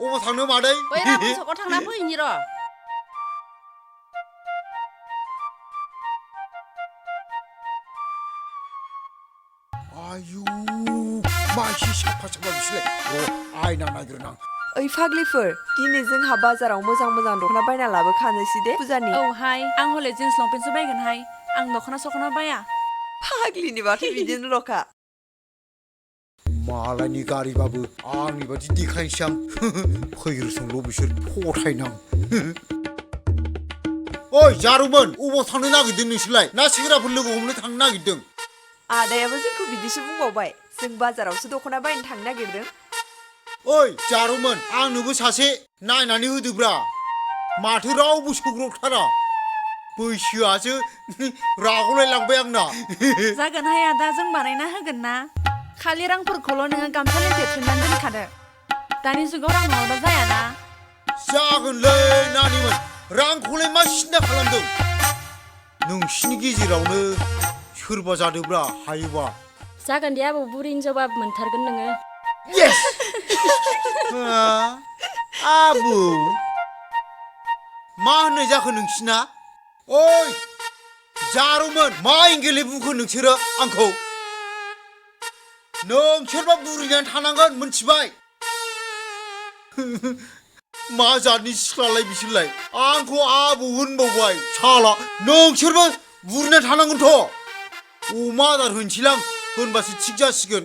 अबाव थांनो मादै बै रामसकआव थांना फैनि र' आयु मा एसे साफा साफा बिसोरलाय आयना नागिरनां ओइ फाग्लिफोर दिनै जोंहा बाजाराव मोजां मोजां दख'ना बायना लाबोखानोसै दे फुजानि औहाय आं हले जिन्स लंपेन्टसो बायगोनहाय आं दख'ना सख'ना बाया फाग्लिनि बाथो बिदिनो ल'खा मालायनि गारिबाबो आंनि बादि देखायनोसै आं फैग्रोसोंल' बिसोर फथायनां ओइ जारुमोन अबाव थांनो नागिरदों नोंसोरलाय ना सेंग्राफोर लोगो हमनो थांनो नागिरदों आदायाबो जोंखौ बिदिसो बुंबावबाय जों बाजारावसो दख'ना बायनो थांनो नागिरदों ओइ जारुमोन आंनोबो सासे नायनानै होदोब्रा माथो रावबो सोग्रबथारा बैसोआसो रागलायलांबाय आंना जागोनहाय आदा जों बानायना होगोन ना खालि रांफोरखौल' नोङो गामसा लेनदेरथेनानै दोनखादो दानि जुगाव रां नङाबा जायाना जागोनलै नानिमोन रांखौलाय मा सिन्था खालामदों नोंसिनि गेजेरावनो सोरबा जादोब्रा हायोबा जागोन दे आबौ बुरि हिनजावबाबो मोनथारगोन नोङो येस आबौ मा होननाय जाखो नोंसिना ओइ जारुमोन मा एंगेलै बुंखो नोंसोरो आंखौ नोंसोरबा बुरिनानै थानांगोन मोनथिबाय मा जातनि सिख्लालाय बिसोरलाय आंखौ आबौ होनबावबाय साला नोंसोरबो बुरिनानै थानांगोनथ' अमा आदार होनोसैलां होनबासो थिग जासिगोन